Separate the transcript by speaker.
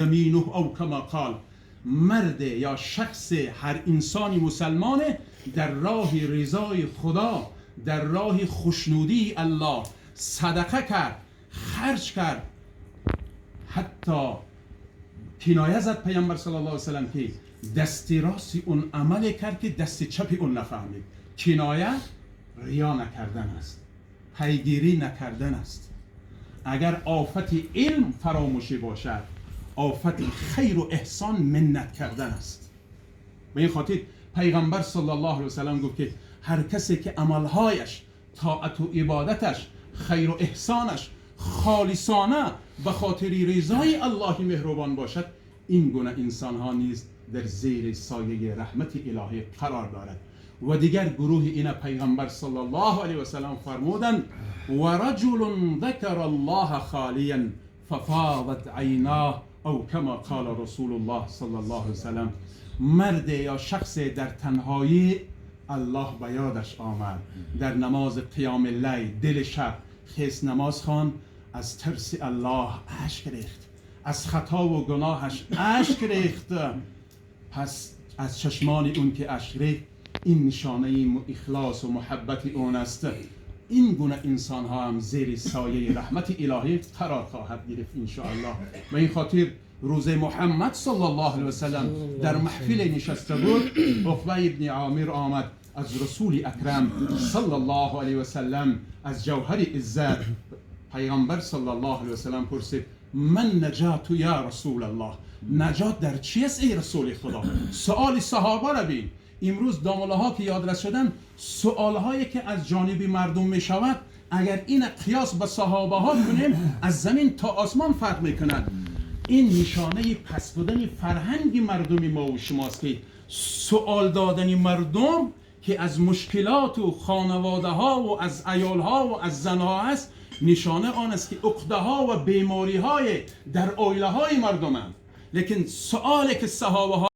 Speaker 1: يمينه أو كما قال. مرد یا شخص، هر انسانی مسلمانه در راه رضای خدا، در راه خوشنودی الله صدقه کرد، خرج کرد، حتی کنایه زد پیامبر صلی الله علیه وسلم که دست راست اون عمل کرد که دست چپ اون نفهمید. کنایه ریا نکردن است، پیگیری نکردن است. اگر آفت علم فراموشی باشد، آفت خیر و احسان منت کردن است. به این خاطر پیغمبر صلی الله علیه وسلم گفت که هر کسی که عملهایش، طاعت و عبادتش، خیر و احسانش خالصانه به خاطر رضای الله مهربان باشد، این گونه انسان ها نیز در زیر سایه رحمت الهی قرار دارد. و دیگر گروه اینا پیغمبر صلی الله علیه و سلم فرمودند: و رجل ذکر الله خالیا ففاضت عیناه أو كما قال رسول الله صلی الله علیه وسلم. مرد یا شخص در تنهایی الله به یادش آمد، در نماز قیام اللیل، دل شب خیست نماز خوان، از ترس الله اشک ریخت، از خطا و گناهش اشک ریخت. پس از چشمان اون که اشک ریخت، این نشانه اخلاص و محبت اون است. این گونه انسان ها هم زیر سایه رحمت الهی قرار خواهد گرفت انشاءالله. و این خاطر روز محمد صلی الله علیه وسلم در محفل نشسته بود، عقبه ابن عامر آمد، از رسول اکرم صلی الله علیه وسلم، از جوهر عزت پیغمبر صلی الله علیه وسلم پرسید: ما النجاة یا رسول الله؟ نجات در چی است ای رسول خدا؟ سوال صحابه را بین. امروز داملاها که یادرس شدن، سوال هایی که از جانب مردم می شود، اگر این قیاس به صحابه ها کنیم، از زمین تا آسمان فرق میکند. این نشانه پس بودن فرهنگ مردمی ما و شماست که سوال دادن مردم که از مشکلات و خانواده ها و از عیال ها و از زنها است، نشانه آن است که عقده ها و بیماری های در عایله های مردم. لیکن سوالی که صحابه ها